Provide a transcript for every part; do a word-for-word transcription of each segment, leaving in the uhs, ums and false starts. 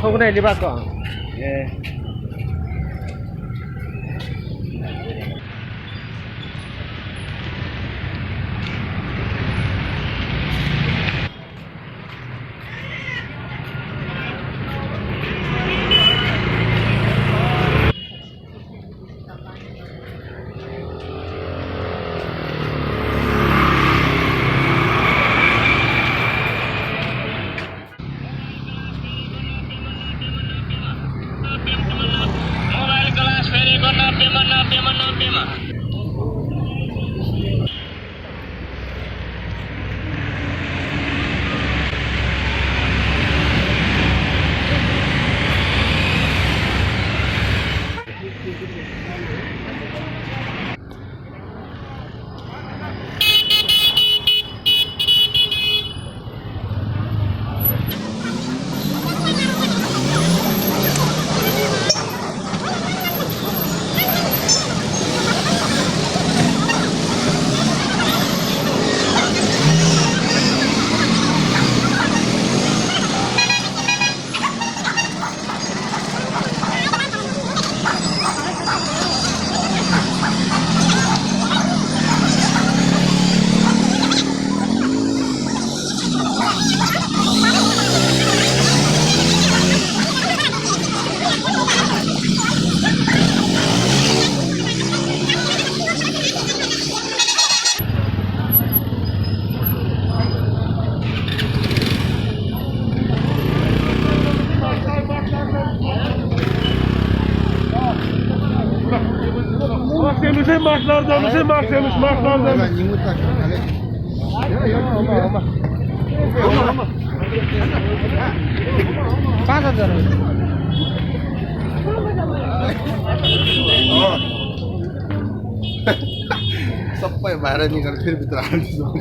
ཐོག་ནས་ལི་བ་ཀོ། सब पे बारह निकल फिर भी तो आ नहीं सकते।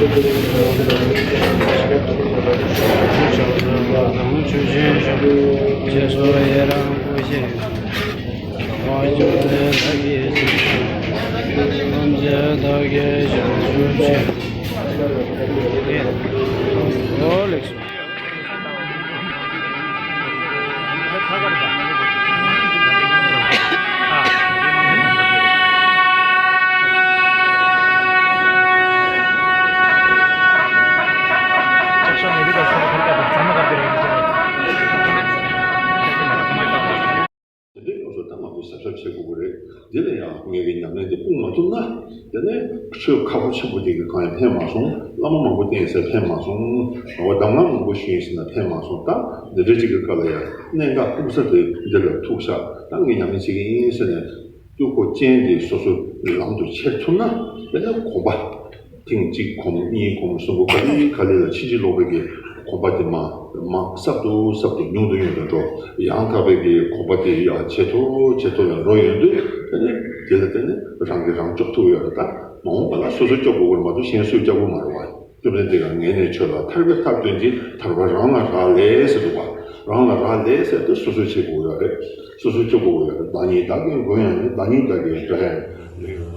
དེ་འདྲའི་སྐབས་སུ་ད་ང་ཚོས་གཟབ་གཟབ་བྱེད་དགོས་ཀྱི་རེད། འདི་ལ་ཡང་ངེད་ཀྱི་ཉམས་ལེན་འདི་སྤུངས་མ་ཐུབ་ན། དེ་ནས་ཆོས་ཁག་པོ་ཆེན་པོ་དེ་གི་གང་ཡང་ཕན་མ་སོང་། བླ་མ་མང་པོ་བསྟེན་ཟེར་ཕན་མ་སོང་། ངག་གི་གདམས་ངག་མང་པོ་ཞུས་ཟེར་ན་ཕན་མ་སོང་། ད་འདི་འདྲ་ཅིག་གི་སྐབས་ལ་ཡང་གནད་འགག་སྤུངས་ས་དེ་འདི་ལ་ཐུག་ཤག་ད་ངས་ཉམས་ལེན་བྱེད་ཀྱི་ཡིན་ཟེར་ནས། དུས་འཁོར་ཅན་དེ་སོ་སོ་ལམ་དུ་ཁྱེར་ཐུབ་ན། དེ་ནས་གོམ་པ་ཐེངས་གཅིག་གོམ་གཉིས་གོམ་གསུམ་གོམ་ག་ལེ་ག་ལེ་ལ་ཕྱིན་ཅི་ལོག་པའི་གི་གོམ་པ་དེ་མར་མར་སྲབ་ཏུ་སྲབ་ཏུ་ཉུང་དུ་ཉུང་དུ་འགྲོ། ཡང་དག་པའི་གི་གོམ་པ་དེ་ཡར་ཇེ་མཐོ་ཇེ་མཐོ་ལ་འགྲོ་ཡོང་དུས། དེ་ནས་དེ་ལ་བརྟེན་ནས་རང་གིས་རང་སྐྱོབ་ཐུབ་ཡོད་རེད། ད་མ་འོངས་པ་ལ་སོ་སོ་སྐྱོབ་དགོས་ཀྱི་རེད་མ་གཏོགས་གཞན་སུས་སྐྱོབ་དགོས་མ་རེད་བ། སྐྱོབ་ནས་དེ་ག་ངེས་ནས་ཆོས་ལ་ཐར་པའི་ཐབས་སྟོན་ཅིང་ཐར་པ་རང་ལ་རག་ལས་ཟེར་འདུག་བ། རང་ལ་རག་ལས་ཟེར་དུས་སོ་སོས་བྱེད་དགོས་ཡོད་རེད། སོ་སོས་སྐྱོབ་དགོས་ཡོད་རེད། བདག་ཉིད་བདག་གིས་མགོན་ཡང་མེད། བདག་ཉིད་བདག་གིས་དགྲ་ཡང་མེད།